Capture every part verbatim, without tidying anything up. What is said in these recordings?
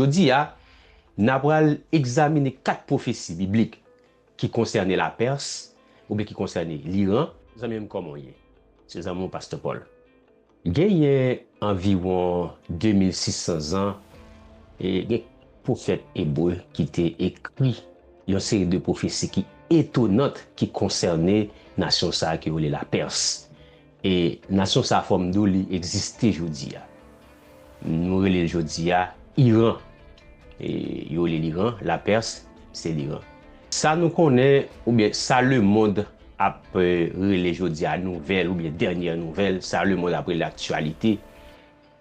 Jodi a, n a pral egzamine kat pwofesi biblik ki konsène Lapès oubyen ki konsène Liran. Zanmi m, kòman w ye? Se zanmi w, Pastè Paul. Genyen anviwon de mil sis san zan, e gen pwofèt ebre ki te ekri yon seri de pwofesi ki etonant ki konsène nasyon sa a ki rele Lapès. E nasyon sa a, fò m di w, li egziste jodi a. Nou rele l jodi a Iran. E yo rele l Iran, Lapès, se Liran. Sa nou konnen, oubyen sa lemonn ap, e, rele jodi a nouvèl, oubyen dènyè nouvèl, sa lemonn ap rele aktyalite.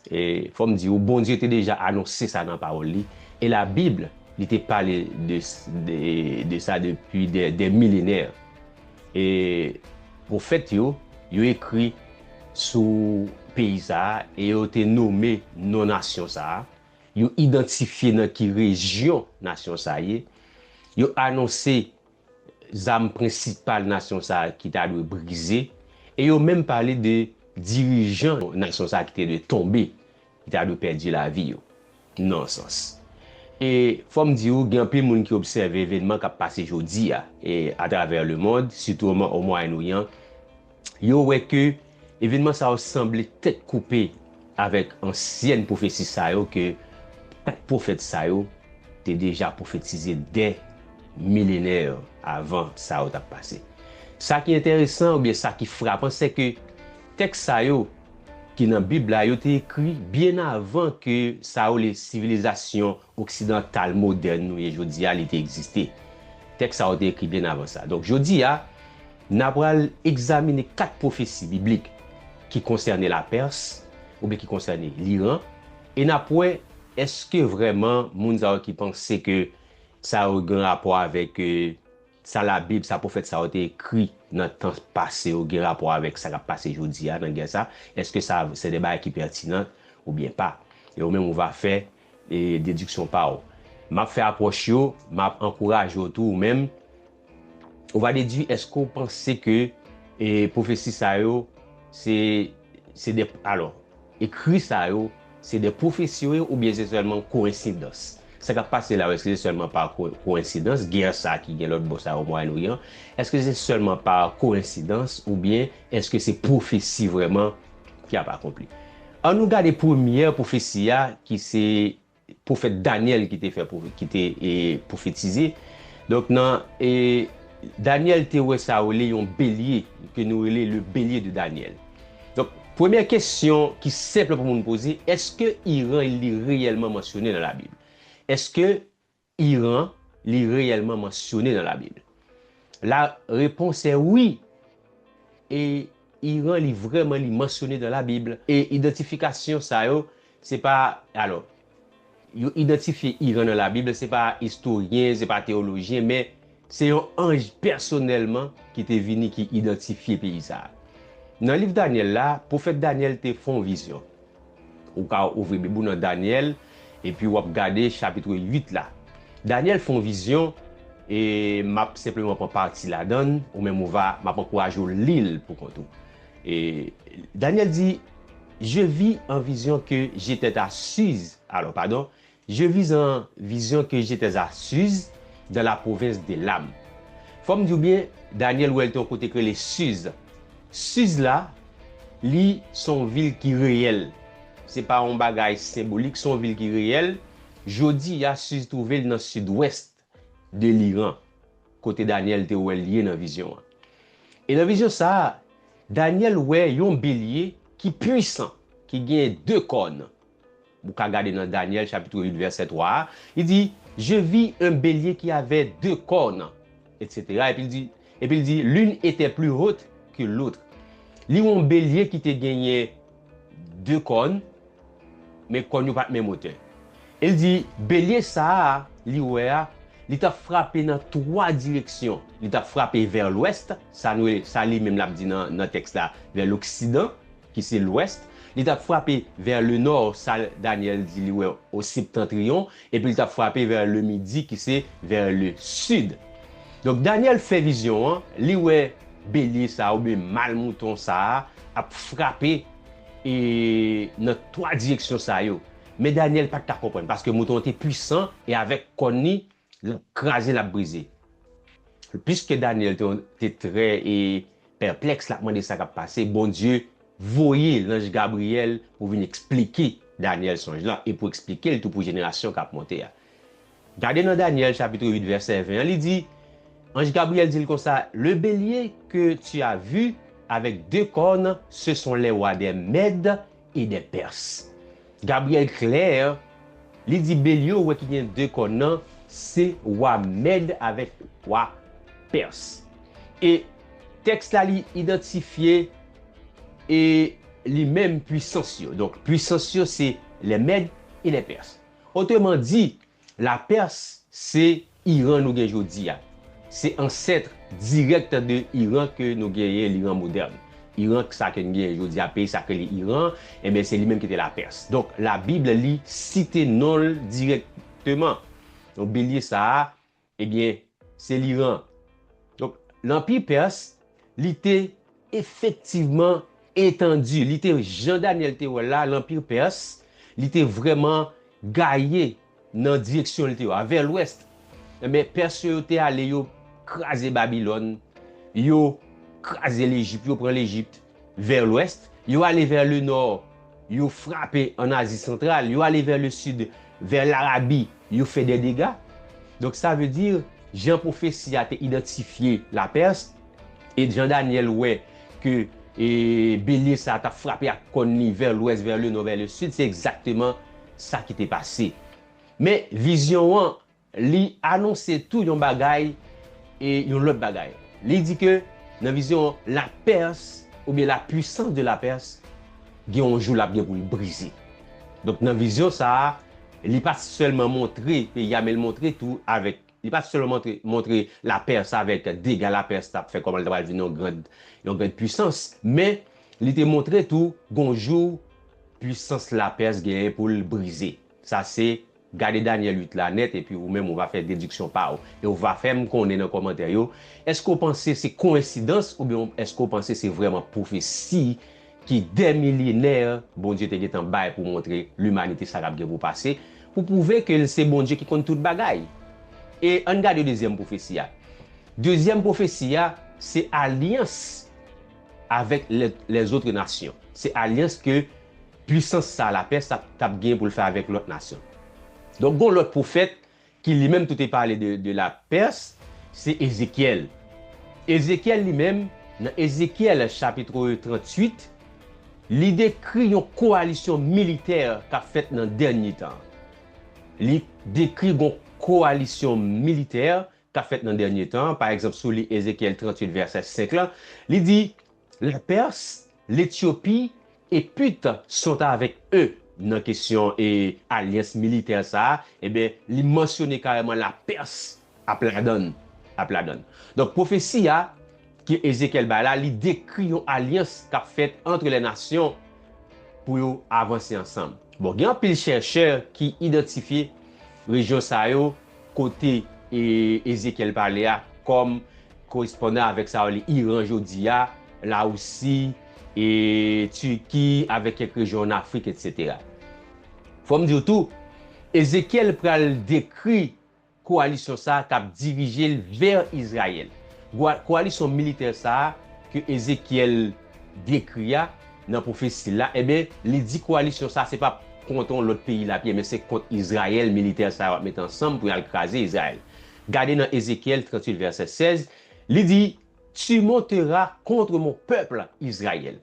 E, fò m di w, Bondye te deja anonse sa nan pawòl li. E Labib, li te pale de, de, de sa depi dè, dè milenè. E pwofèt yo, yo ekri sou peyi sa a, e yo te nonmen non nasyon sa a. Yo idantifye nan ki rejyon nasyon sa a ye. Yo anonse zam prensipal nasyon sa a ki ta dwe brize. E yo menm pale de dirijan nasyon sa a ki te dwe tonbe, ki ta dwe pèdi lavi yo, nan sans. E fò m di w, gen anpil moun ki obsève evènman k ap pase jodi a, e atravè lemonn, sitou o Mwayen Oryan, yo wè ke evènman sa yo sanble tèt koupe avèk ansyen pwofesi sa yo ke pwofèt sa yo te deja pwofetize dè milenè avan sa yo t ap pase. Sa ki enteresan oubyen sa ki frapan, se ke tèks sa yo ki nan Bib la, yo te ekri byen avan ke sa yo rele sivilizasyon oksidantal modèn nou ye jodi a, li te egziste. Tèks sa yo te ekri byen avan sa. Donk, jodi a, n a pral egzamine kat pwofesi biblik ki konsène Lapès oubyen ki konsène Liran, e n ap wè èske vrèman moun sa yo ki panse ke sa yo gen rapò avèk, e, sa Labib, sa pwofèt sa yo te ekri nan tan pase yo gen rapò avèk sa k ap pase jodi a nan gè sa, èske sa se de bagay ki pètinan oubyen pa? E ou menm ou va fè, e, dediksyon pa w. M ap fè apwòch yo, m ap ankouraje w tou ou menm. Ou va dedui èske w panse ke, e, pwofesi sa yo se, se de, alò, ekri sa yo, se de pwofesi yo ye oubyen se sèlman koyensidans? Sa k ap pase la yo, èske se sèlman pa ko-, koyensidans, gè sa ki gen lòt bò sa yo, Mwayen Oryan? Èske se sèlman pa koyensidans oubyen èske se pwofesi vrèman ki ap akonpli? Ann nou gade premyè pwofesi a, ki se pwofèt Danyèl ki te fè pwofe-, ki te, e, pwofetize. Donk, nan, e, Danyèl te wè sa yo rele yon belye, ke nou rele le bélier de Daniel. Donk, premyè kesyon ki senp pou moun poze, èske Iran li reyèlman mansyone nan Labib? Èske Iran li reyèlman mansyone nan Labib? La réponse est oui. E Iran, li vrèman, li mansyone nan Labib. E idantifikasyon sa yo, se pa, alò, yo idantifye Iran nan Labib, se pa istoryen, se pa teyolojyen, men se yon anj pèsonèlman ki te vini, ki idantifye peyi sa a. Nan liv Danyèl la, pwofèt Danyèl te fè yon vizyon. Ou ka ouvri Bib ou nan Danyèl, epi w ap gade chapit uit la. Danyèl fè yon vizyon, e m ap senpleman pran pati ladan l, ou menm ou va, m ap ankouraje w li l pou kont ou. E Danyèl di, Je vis en vision que j'étais à Suse. Alò, padon, Je vis en vision que j'étais à Suse, dans la province d'Élam. Fò m di w byen, Danyèl wè l te yon kote k rele Suz. Suz la, li se yon vil ki reyèl. Se pa yon bagay senbolik, se yon vil ki reyèl. Jodi a, Suz twouve l nan sidwès de Liran, kote Danyèl te wè l ye nan vizyon an. E nan vizyon sa a, Danyèl wè yon belye ki pwisan, ki gen de kòn. Ou ka gade nan Danyèl chapit uit vèsè twa a, li di, Je vis un bélier qui avait deux cornes, et cetera. Epi l di, epi l di, L'une était plus haute que l'autre. Li wè yon belye ki te genyen de kòn, men kòn yo pa t menm wotè. E l di, belye sa a, li wè a, li t ap frape nan twa direksyon. Li t ap frape vè lwès, sa nou, sa li menm l ap di nan, nan tèks la, vè loksidan, ki se lwès. Li t ap frape vè le nò, sa Danyèl di li wè o septantriyon, epi li t ap frape vè le midi, ki se vè le sid. Donk, Danyèl fè vizyon an, li wè belye sa a, oubyen mal mouton sa a, ap frape, e, nan twa direksyon sa yo. Men Danyèl pa t ka konprann, paske mouton an te pwisan e avèk kòn li, l ap kraze, l ap brize. Piske Danyèl te, te trè e pèplèks, l ap mande sa k ap pase, Bondye voye lanj Gabriyèl pou vin eksplike Danyèl sonj lan e pou eksplike l tou pou jenerasyon k ap monte a. Gade nan Danyèl chapit uit vèsè ven an, li di, anj Gabriyèl di l konsa, le bélier que tu as vu avec deux cornes, ce sont les rois des Mèdes et des Perses. Gabriyèl klè, li di belye w wè ki gen de kòn nan, se wa Mèd avèk wa Pès. E tèks la li idantifye e li menm pwisans yo. Donk, pwisans yo se les Mèdes et les Perses. Otreman di, la Pès se Iran nou gen jodi a. Se ansèt dirèk de Iran ke nou genyen, Liran modèn. Iran sa ke nou genyen jodi a, peyi sa ke li Iran, ebyen se li menm ki te la Pès. Donk, Labib li site non l dirèkteman. Donk, belye sa a, ebyen, se Liran. Donk, Lanpi Pès, li te efektivman etandi. Li te, jan Danyèl te wè l la, Lanpi Pès, li te vrèman gaye nan direksyon li te yo a, vè lwès. Ebyen, Pès yo te ale, yo kraze Babilòn, yo kraze Lejip, yo pran Lejip vè lwès, yo ale vè le nò, yo frape an Azi Santral, yo ale vè le sid, vè Larabi, yo fè de dega. Donk, sa vle di, jan pwofesi a te idantifye la Pès, e jan Danyèl wè ke, e, belye sa a t ap frape ak kòn li vè lwès, vè le nò, vè le sid, se egzakteman sa ki te pase. Men, vizyon an, li anonse tou yon bagay e yon lòt bagay. Li di ke nan vizyon an, la Pès, oubyen la puissance de la Perse, gen yon jou l ap gen pou l brize. Donk, nan vizyon sa a, li pa sèlman montre peyi a, men l montre tou avèk, li pa sèlman montre, montre la Pès avèk dega la Pès t ap fè, kòman l ta pral vin yon grand, yon grand pwisans, men li te montre tou gon jou pwisans la Pès genyen pou l brize. Sa se gade Danyèl uit la nèt, epi ou menm ou va fè dediksyon pa w. E ou va fè m konnen nan kòmantè yo, èske w panse se koyensidans oubyen èske w panse se vrèman pwofesi ki dè milenè Bondye te gentan bay pou montre limanite sa k ap gen pou pase, pou pwouve ke l se Bondye ki konn tout bagay. E ann gade dezyèm pwofesi a. Dezyèm pwofesi a, se alyans avèk lè, lèzòt nasyon. Se alyans ke pwisans sa a, la Pès, t ap, t ap gen pou l fè avèk lòt nasyon. Donk, gon lòt pwofèt ki li menm tou te pale de, de la Pès, se Ezekyèl. Ezekyèl li menm, nan Ezekyèl chapit tranntuit, li dekri yon kowalisyon militè k ap fèt nan dènye tan. Li dekri yon kowalisyon militè k ap fèt nan dènye tan. Pa egzanp, si w li Ezekyèl tranntuit vèsè senk lan, li di, la Perse, l'Éthiopie et Put sont avec eux. Nan kesyon e alyans militè sa a, ebyen, li mansyone karèman la Pès ap ladann, ap ladann. Donk, pwofesi a ke Ezekyèl bay la, li dekri yon alyans k ap fèt antre lè nasyon pou yo avanse ansanm. Bon, gen anpil chèchè ki idantifye rejyon sa yo kote e Ezekyèl pale a kòm korespondan avèk sa yo li Iran jodi a, Lawousi, e Tiki, avèk kèk rejyon an Afrik, etsetera. Fò m di w tou, Ezekyèl pral dekri kowalisyon sa a k ap dirije l vè Izrayèl. Kwa-, kowalisyon militè sa a ke Ezekyèl dekri a nan pwofesi l la, ebyen, li di kowalisyon sa a se p ap kont yon lòt peyi l ap ye, men se kont Izrayèl, militè sa a yo ap mete ansanm pou y al kraze Izrayèl. Gade nan Ezekyèl tranntuit vèsè sèz, li di, tu monteras contre mon peuple Israël.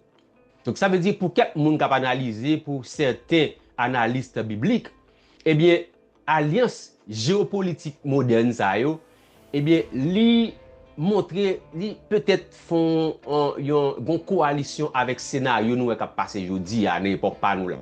Donk, sa vle di pou kèk moun k ap analize, pou sèten analis biblik, ebyen, alyans jewopolitik modèn sa yo, ebyen, li montre, li petèt fè yon, yon, yon kowalisyon avèk senaryo nou wè k ap pase jodi a, nan epòk pa nou la.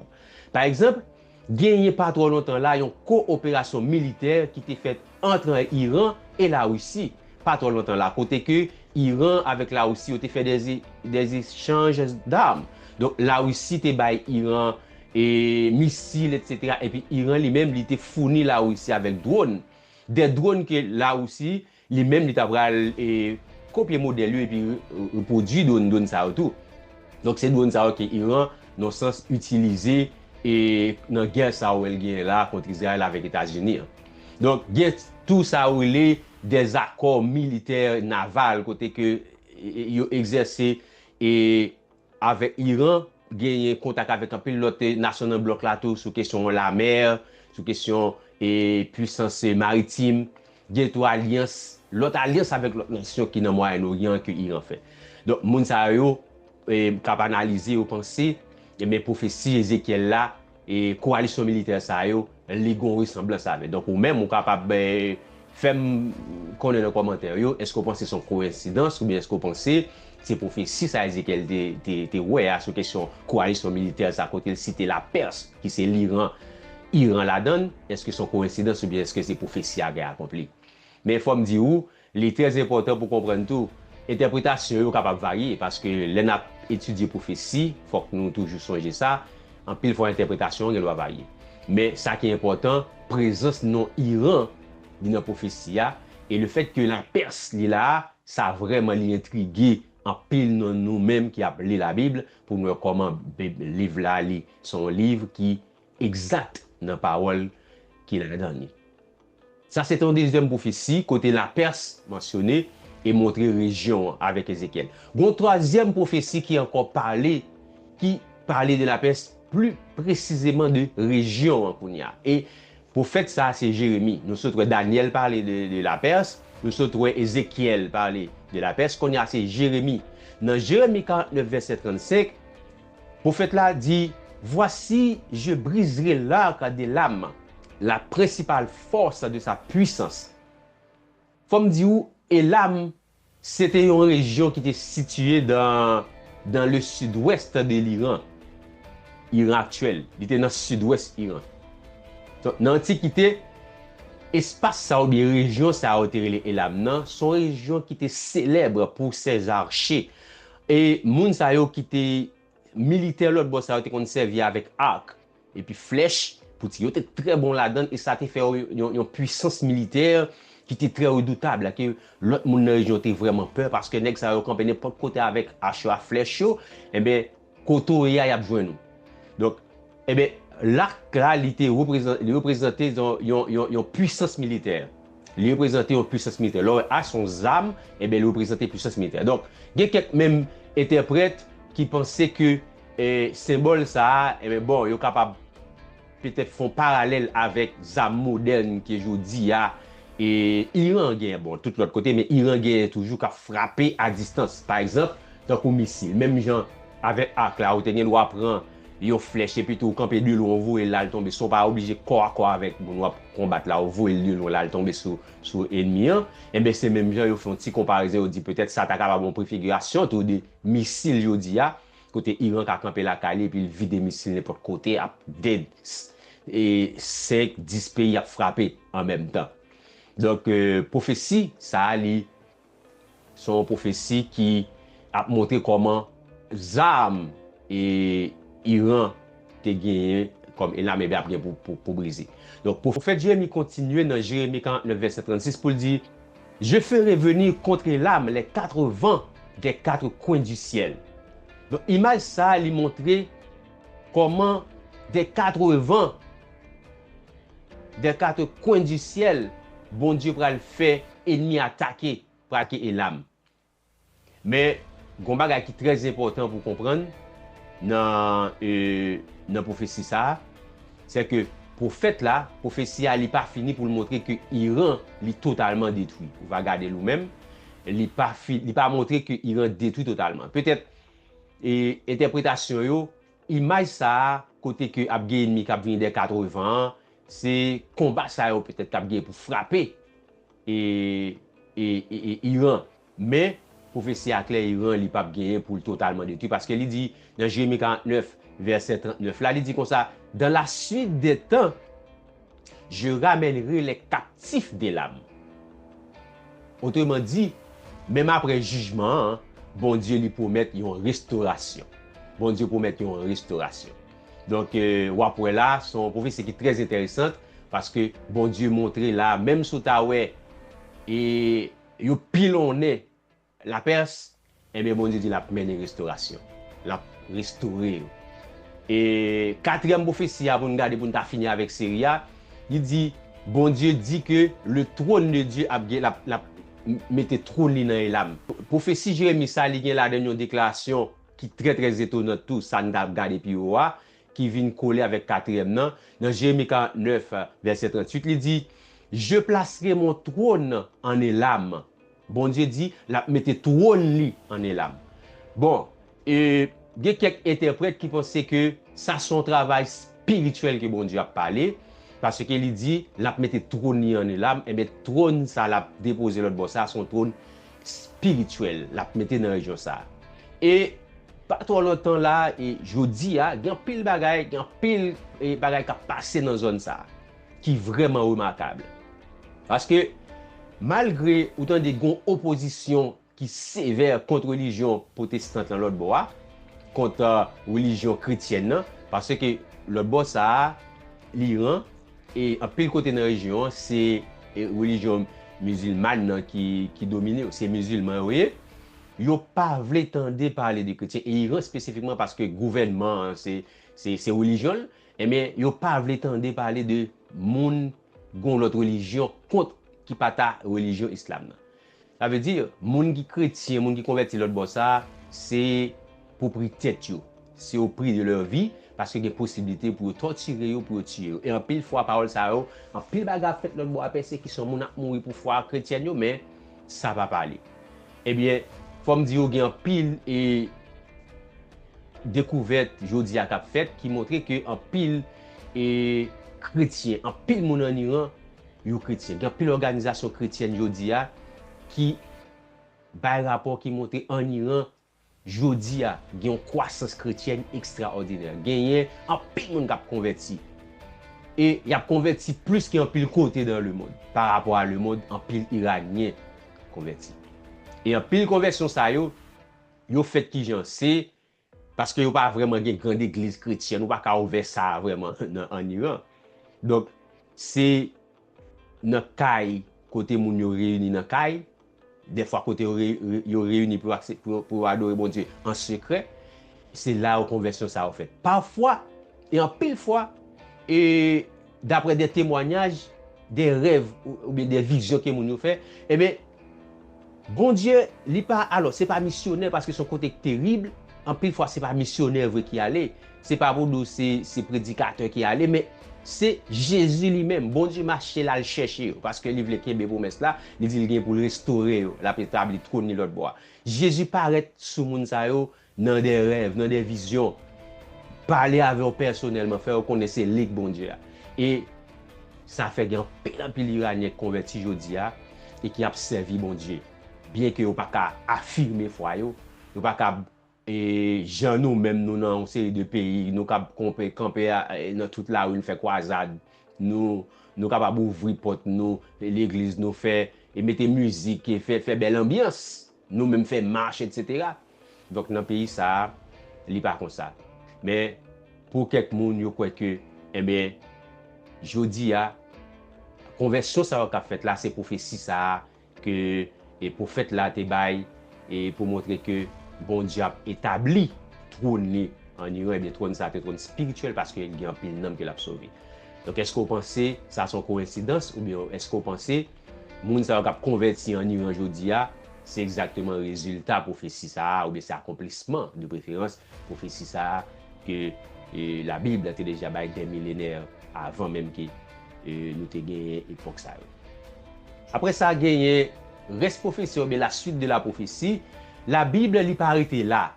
Pa egzanp, genyen pa twò lontan la yon kowoperasyon militè ki te fèt ant Iran e Larisi. Pa twò lontan la, kote ke Iran avèk Larisi yo te fè dè, dè echanj dam. Donk, Larisi te bay Iran e misil, etsetera. Epi Iran li menm, li te founi Larisi avèk dwòn. Dè dwòn ke Larisi, li menm, li ta pral e, kopye modèl yo epi re-, repwodui dwòn, dwòn sa yo tou. Donk, se dwòn sa yo ke Iran, nan sans, itilize e nan gè sa yo wè l genyen la kont Izrayèl avèk Etazini an. Donk, gen tou sa yo rele dèzakò militè naval, kote ke e, e, yo egzèse e avèk Iran, genyen kontak avèk anpil lòt, e, nasyon nan blòk la tou sou kesyon lamè, sou kesyon, e, pwisans, e, maritim, gen tou alyans, lòt alyans avèk lòt nasyon ki nan Mwayen Oryan ke Iran fè. Donk, moun sa yo, e, k ap analize, yo panse, e, men pwofesi Ezekyèl la, e, koalisyon militè sa yo, li gen yon resanblans avè. Donk, ou menm, ou kapab, e, fè m konnen nan kòmantè yo, èske w panse se yon koyensidans oubyen èske w panse se pwofesi sa Ezekyèl te, te, te wè a sou kesyon koalisyon militè sa kote l site Lapès, ki se Liran, Iran ladan l, èske se yon koyensidans oubyen èske se pwofesi a gen akonpli? Men fò m di w, li trè enpòtan pou konprann tou, entèpretasyon yo kapab varye, paske lè n ap etidye pwofesi, fòk nou toujou sonje sa, anpil fwa entèpretasyon an gen dwa varye. Men sa ki enpòtan, prezans non Iran li nan pwofesi a, e lefètke Lapès li la a, sa vrèman li entrige anpil nan nou menm ki ap li Labib pou n wè kòman Bib, liv la li se yon liv ki egzak nan pawòl ki ladan li. Sa se te yon dezyèm pwofesi kote Lapès mansyone e montre rejyon an avèk Ezekyèl. Gen yon twazyèm pwofesi ki ankò pale, ki pale de Lapès pli presizeman de rejyon an kounye a. E pwofèt sa a se Jeremi. Nou sot wè Danyèl pale de, de Lapès, nou sot wè Ezekyèl pale de Lapès, kounye a se Jeremi. Nan Jeremi karantnèf vèsè trannsenk, pwofèt la di, Voici, je briserai l'arc d'Élam, la principale force de sa puissance. Fò m di w, Elam, se te yon rejyon ki te sitiye dans, dans le sud-ouest de l'Iran, Iran aktyèl. Li te nan sidwès Iran. Donk, nan antikite, espas sa oubyen rejyon sa yo te rele Elam nan, se yon rejyon ki te selèb pou ses archers. E moun sa yo ki te militè lòt bò sa yo te konn sèvi avèk ak epi flèch pou ti yo te trè bon ladan l, e sa te fè yo yon, yon pwisans militè ki te trè redoutab, la ke lòt moun nan rejyon te vrèman pè, paske nèg sa yo kanpe nenpòt kote avèk ach yo a flèch yo, enben, kote w ye a, y ap jwenn ou. Donk, enben, lak la, li te reprezan-, li reprezante yon, yon, yon, yon pwisans militè. Li reprezante yon pwisans militè. Lè w wè ach se yon zam, enben, li reprezante pwisans militè. Donk, gen kèk menm entèprèt ki panse ke, e, senbòl sa a, enben, bon, yo kapab petèt fè yon paralèl avèk zam modèn ke jodi a, e, Iran genyen. Bon, tout lòt kote, men Iran genyen toujou k ap frape a distans. Pa egzanp, tankou misil. Menm jan avèk ak la, ou te gen dwa pran yon flèch epi tou ou kanpe de lwen, ou voye l al tonbe, san w pa oblije kò a kò avèk moun w ap konbat la, ou voye l de lwen l al tonbe sou, sou ènmi an. Enben, se menm jan yo fè yon ti konparezon, yo di petèt sa ta kapab yon prefigirasyon tou de misil jodi a, kote Iran ka kanpe lakay li epi l vide misil nenpòt kote, ap dead, e senk, dis peyi ap frape an menm tan. Donk, e, pwofesi sa a, li se yon pwofesi ki ap montre kòman zam e Iran te genyen kòm Elam, enben, ap gen pou, pou, pou brize. Donk, pwofèt Jeremi kontinye nan Jeremi karantnèf, vèsè trannsis, pou l di, Je ferai venir contre Elam les quatre vents des quatre coins du ciel. Donk, imaj sa a, li montre kòman des quatre vents, des quatre coins du ciel, Bondye pral fè ènmi atake, pral atake Elam. Men, gen yon bagay ki trè enpòtan pou konprann nan, e, nan pwofesi sa a, se ke pwofèt la, pwofesi a, li pa fini pou l montre ke Iran, li totalman detwi. Ou va gade l ou menm, li pa fi-, li pa montre ke Iran detwi totalman. Petèt, e, entèpretasyon yo, imaj sa a, kote ke ap gen ènmi k ap vini dè katrevan an, se konba sa yo petèt k ap gen pou frape, e, e, e, e Iran. Men, pwofesi a klè, Iran, li p ap genyen pou l totalman detwi, paske li di, nan Jeremi karantnèf, vèsè trannèf la, li di konsa, Dans la suite des temps, je ramènerai les captifs d'Élam. Otreman di, menm apre jijman an, Bondye li pwomèt yon restorasyon. Bondye pwomèt yon restorasyon. Donk, e, w ap wè la, se yon pwofesi ki trè enteresan, paske Bondye montre la, menm si w ta wè, e, yo pilonnen Lapès, enben, Bondye di l ap mennen restorasyon. L ap restore yo. E katriyèm pwofesi a pou n gade, pou n ta fini avèk seri a, li di, Bondye di ke le trône de Dieu ap gen, l ap, l ap mete twòn li nan Elam. Pwofesi Jeremi sa, li gen ladan l yon deklarasyon ki trè, trè etonan tou, sa n t ap gade pi wo a, ki vin kole avèk katriyèm nan. Nan Jeremi karant nèf, vèsè tranntuit, li di, Je placerai mon trône en Elam. Bondye di l ap mete twòn li an Elam. Bon, e, gen kèk entèprèt ki panse ke sa se yon travay espirityèl ke Bondye ap pale, paske li di l ap mete twòn li an Elam, enben twòn sa l ap depoze lòt bò sa, se yon twòn espirityèl l ap mete nan rejyon sa. E pa twò lontan la, e jodi a, gen anpil bagay, gen anpil, e, bagay k ap pase nan zòn sa ki vrèman remakab. Paske, malgre ou tande gen yon opozisyon ki sevè kont relijyon pwotestant lan lòt bò a, kont, e, relijyon kretyèn nan, paske lòt bò sa a, Liran, e anpil kote nan rejyon an, se, e, relijyon mizilmàn nan ki, ki domine yo, se mizilman yo ye. Yo pa vle tande pale de kretyen, e Iran espesifikman, paske gouvènman an, se, se, se relijyon l, enben, yo pa vle tande pale de moun gon lòt relijyon kont ki pa ta relijyon islam nan. Sa vle di, moun ki kretyen, moun ki konvèti lòt bò sa, se pou pri tèt yo. Se au prix de leur vie, paske gen posiblite pou yo tòtire yo, pou yo tiye yo. E anpil fwa, pawòl sa yo, anpil bagay ap fèt lòt bò a, pèsekisyon, moun ap mouri pou fwa kretyèn yo, men sa pa pale. Ebyen, fò m di yo gen anpil, e, dekouvèt jodi a k ap fèt ki montre ke anpil, e, kretyen, anpil moun an Iran, yo kretyen. Gen anpil òganizasyon kretyèn jodi a ki bay rapò ki montre an Iran, jodi a, gen yon kwasans kretyèn ekstraòdinè. Genyen anpil moun k ap konvèti. E y ap konvèti plis ke anpil kote dans le monde. Pa rapò a le monde, anpil Iranyen konvèti. E anpil konvèsyon sa yo, yo fèt kijan? Se paske yo pa vrèman gen gran legliz kretyèn, ou pa ka ouvè sa vrèman nan, an Iran. Donk, se nan kay, kote moun yo reyini nan kay, dèfwa kote yo re-, re-, yo reyini pou yo akse-, pou yo, pou yo adore Bondye an sekrè, se la yo konvèsyon sa yo fèt. Pafwa, e anpil fwa, e daprè de temwanyaj, de rèv ou, oubyen de vizyon ke moun yo fè, ebyen, Bondye, li pa, alò, se pa misyonè, paske se yon kote ki terib, anpil fwa se pa misyonè vre ki ale, se pa pou di w se, se predikatè ki ale, men se Jezi li menm, Bondye mache l al chèche yo, paske li vle kenbe pwomès la, li di l gen pou l restore yo, l ap etabli twòn li lòt bò a. Jezi parèt sou moun sa yo, nan de rèv, nan de vizyon, pale avè yo pèsonèlman, fè yo konnen se li k Bondye a. E sa fè gen anpil, anpil Iranyen k konvèti jodi a e ki ap sèvi Bondye. Byenke yo pa ka afime fwa yo, yo pa ka, e, jan nou menm, nou nan yon seri de peyi, nou kab konpe, kanpe a, e, nan tout lari, n fè kwazad, nou, nou kapab ouvri pòt nou, legliz nou, fè, e mete mizik, e fè, fè bèl anbyans. Nou menm fè mach, etsetera. Donk, nan peyi sa a, li pa konsa. Men, pou kèk moun, yo kwè ke, enben, jodi a, konvèsyon sa yo k ap fèt la, se pwofesi sa a ke, e, pwofèt la te bay, e pou montre ke Bondye ap etabli twòn li an Iran, ebyen, twòn sa a te twòn espirityèl, paske gen anpil nanm ke l ap sove. Donk, èske w panse sa se yon koyensidans, oubyen èske w panse moun sa yo k ap konvèti an Iran jodi a, se egzakteman rezilta pwofesi sa a, oubyen se akonplisman, de preferans, pwofesi sa a ke, e, Labib te deja bay dè milenè avan menm ke, e, nou te genyen epòk sa yo? Apre sa, genyen rès pwofesi, oubyen la suite de la prophétie. Labib, li pa rete la.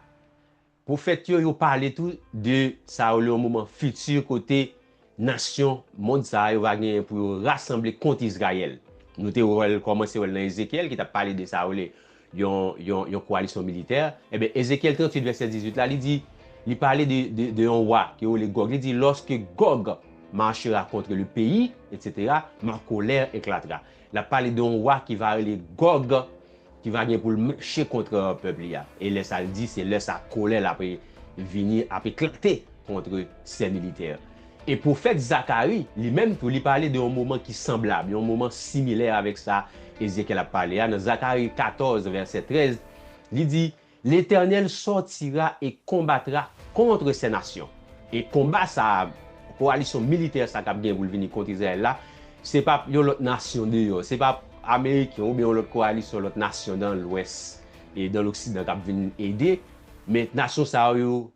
Pwofèt yo, yo pale tou de sa yo rele yon moman fiti kote nasyon mond sa a yo va genyen pou yo rasanble kont Izrayèl. Nou te wè l, kòmanse wè l nan Ezekyèl ki t ap pale de sa yo rele yon, yon, yon kowalisyon militè. Ebyen, Ezekyèl tranntuit, vèsè dizuit la, li di, li pale de, de, de yon wa ke yo rele Gòg. Li di, lorsque Gog marchera contre le pays, etsetera, ma colère éclatera. L ap pale de yon wa ki va rele Gòg, ki va gen pou l mache kont, e, pèp li a. E lè sa l di, se lè sa kolè l ap vini, ap eklate kont sè militè. E pwofèt Zakari, li menm tou, li pale de yon moman ki sanblab, yon moman similè avèk sa Ezekyèl ap pale a. Nan Zakari katòz, vèsè trèz, li di, L'Éternel sortira et combattra contre ces nations. E konba sa a, kowalisyon militè sa k ap gen pou l vini kont Izrayèl la, se pa yon lòt nasyon deyò, se pa Ameriken oubyen yon lòt kowalisyon, lòt nasyon nan Lwès e nan Loksidan k ap vin ede, men nasyon sa yo,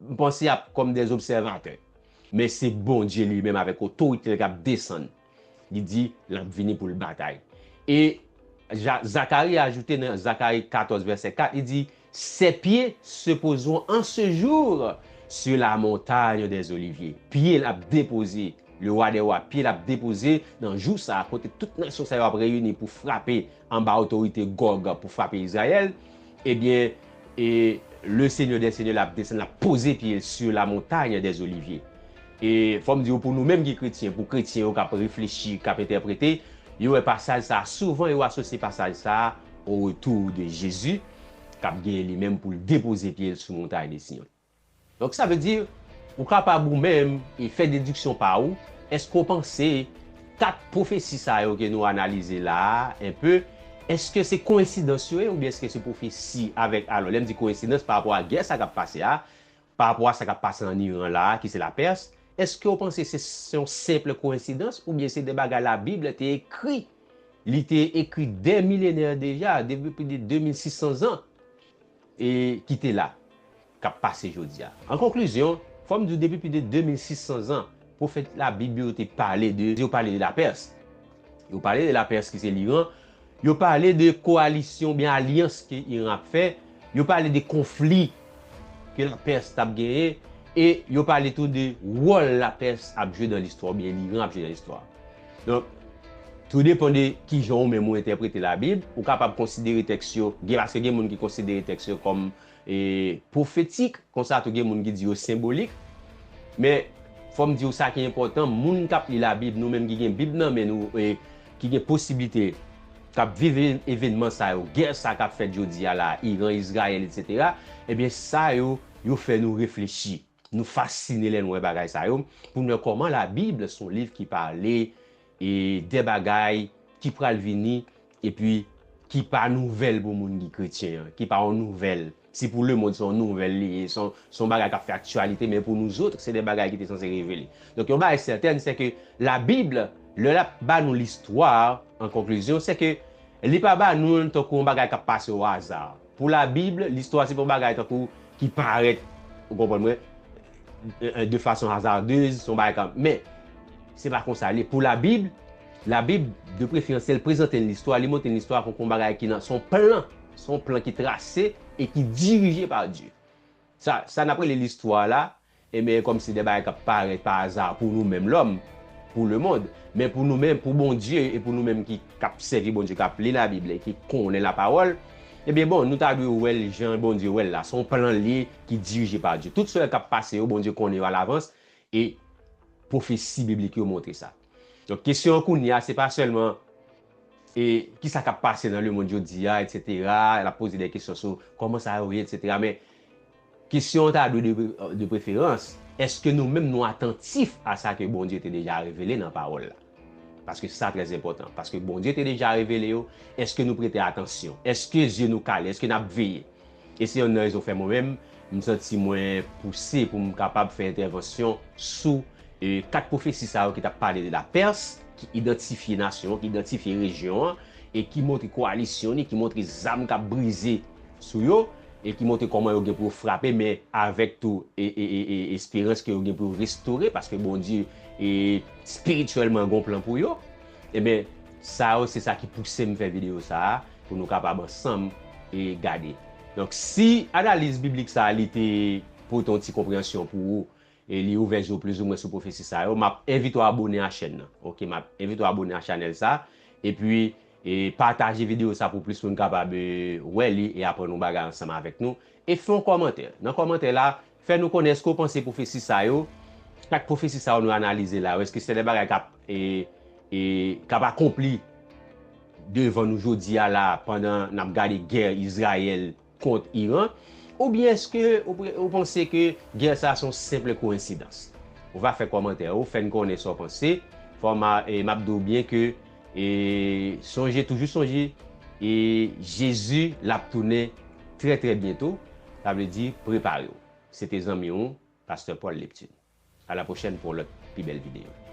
m panse ap kòm dè obsèvatè. Men se Bondye li menm avèk otorite l k ap desann. Li di l ap vini pou l batay. E Ja- Zakari ajoute nan Zakari katòz vèsè kat, li di, Ses pieds se poseront en ce jour sur la montagne des Oliviers. Pye l ap depoze, le wa dè wa, pye l ap depoze nan jou sa a, kote tout nasyon sa yo ap reyini pou frape anba otorite Gòg, pou frape Izrayèl. Ebyen, e le Senyè dè Senyè l ap desann, l ap poze pye l sur la montagne des Oliviers. E fò m di w, pou nou menm ki kretyen, pou kretyen yo k ap reflechi, k ap entèprete, yo wè pasaj sa a, souvan yo asosye pasaj sa a au retour de Jésus, k ap gen li menm pou l depoze pye l sou montay de Siyon. Donk, sa vle di, ou kapab ou menm e fè dediksyon pa ou, èske w panse kat pwofesi sa yo ke nou analize la a, enpe, èske se koyensidans yo ye oubyen èske se pwofesi avèk, alò, lè m di koyensidans pa rapò a gè sa k ap pase a, pa rapò a sa k ap pase ann Iran la a, ki se Lapès, èske w panse se, se yon senp koyensidans oubyen se de bagay Labib te ekri? Li te ekri dè milenè deja, depi plis de de mil sis san zan, e ki te la, k ap pase jodi a. An konklizyon, fò m di w, depi plis de de mil sis san zan, pwofèt Labib yo te pale de, yo pale de Lapès. Yo pale de Lapès ki se Liran. Yo pale de kowalisyon oubyen alyans ke Iran ap fè. Yo pale de konfli ke Lapès t ap genyen. E yo pale tou de wòl Lapès ap jwe nan listwa oubyen Liran ap jwe nan listwa. Donk, tou depann de kijan ou menm ou entèprete Labib, ou kapab konsidere tèks yo, gen, paske gen moun ki konsidere tèks yo kòm, e, pwofetik, konsa tou gen moun ki di yo senbolik. Men, fò m di w sa ki enpòtan, moun k ap li Labib, nou menm ki gen Bib nan men nou, e ki gen posiblite, k ap viv e- evènman sa yo, gè sa k ap fèt jodi a la, Iran, Izrayèl, etsetera, ebyen, sa yo, yo fè nou reflechi. Nou fasine lè n wè bagay sa yo, pou n wè kòman Labib se yon liv ki pale, e, de bagay ki pral vini, epi ki pa nouvèl pou moun ki kretyen an, ki pa yon nouvèl. Si pou lemonn, se yon nouvèl li ye, se yon, se yon bagay k ap fè aktyalite, men pou nou zòt, se de bagay ki te sanse revele. Donk, yon bagay sèten, se ke Labib, lè l ap ba nou listwa, an konklizyon, se ke li pa ba nou l tankou yon bagay k ap pase o aza. Pou Labib, listwa se pa yon bagay tankou ki parèt, ou konprann mwen, de fason hazardez, se yon bagay kan, men, se pa konsa li ye. Pou Labib, Labib, de preferans, lè l prezante n listwa, li montre n listwa kon, kon bagay ki nan, se yon plan, se yon plan ki trase e ki dirije pa Dye. Sa, sa n ap rele listwa la, ebyen, kòmsi de bagay k ap parèt pa aza pou nou menm lòm, pou lemonn, men pou nou menm, pou Bondye e pou nou menm ki, k ap sèvi Bondye, k ap li Labib la e ki konnen lapawòl, ebyen, bon, nou ta dwe wè l jan Bondye wè l la. Se yon plan li ye ki dirije pa Dye. Tout sa k ap pase yo, Bondye konnen yo alavans. E pwofesi biblik yo montre sa. Donk, kesyon an kounye a, se pa sèlman, e, kisa k ap pase nan lemonn jodi a, etsetera. L ap poze de kesyon sou kòman sa yo ye, etsetera. Men, kesyon an ta dwe de, de preferans, èske nou menm nou atantif a sa ke Bondye te deja revele nan pawòl la? Paske sa trè enpòtan. Paske Bondye te deja revele yo, èske nou prete atansyon? Èske zye nou kale? Èske n ap veye? E se yonn nan rezon fè mwen menm, m santi mwen pouse pou m kapab fè entèvansyon sou, e, kat pwofesi sa yo ki t ap pale de Lapès, ki idantifye nasyon an, ki idantifye rejyon an, e ki montre kowalisyon li, ki montre zam k ap brize sou yo, e ki montre kòman yo gen pou yo frape, men avèk tou, e, e, e, e esperans ke yo gen pou yo restore, paske Bondye, e, espirityèlman gon plan pou yo. Ebyen, sa yo se sa ki pouse m fè videyo sa a, pou nou kapab ansanm, e, gade. Donk, si analiz biblik sa a, li te pote yon ti konpreyansyon pou ou, e li ouvè je w plizoumwen sou pwofesi sa yo, m ap envite w abone a chèn nan. Oke, m ap envite w abone a chanèl sa, epi, e pataje videyo sa pou plis moun kapab, e, wè li e aprann yon bagay ansanm avèk nou. E fè yon kòmantè. Nan kòmantè la, fè nou konnen èske w panse pwofesi sa yo, kat pwofesi sa yo nou analize la yo, èske se de bagay k ap, e, e, k ap akonpli devan nou jodi a la, pandan n ap gade gè Izrayèl kont Iran, oubyen èske ou, ou panse ke gè sa a se yon senp koyensidans? Ou va fè kòmantè ou, fè n konnen sa w panse. Fò m a, e, m ap di w byen ke, e, sonje, toujou sonje, e, Jezi l ap tounen trè, trè byento. Sa vle di, prepare w. Se te zanmi w, Pastè Paul Leptune. A la pwochèn pou yon lòt pi bèl videyo.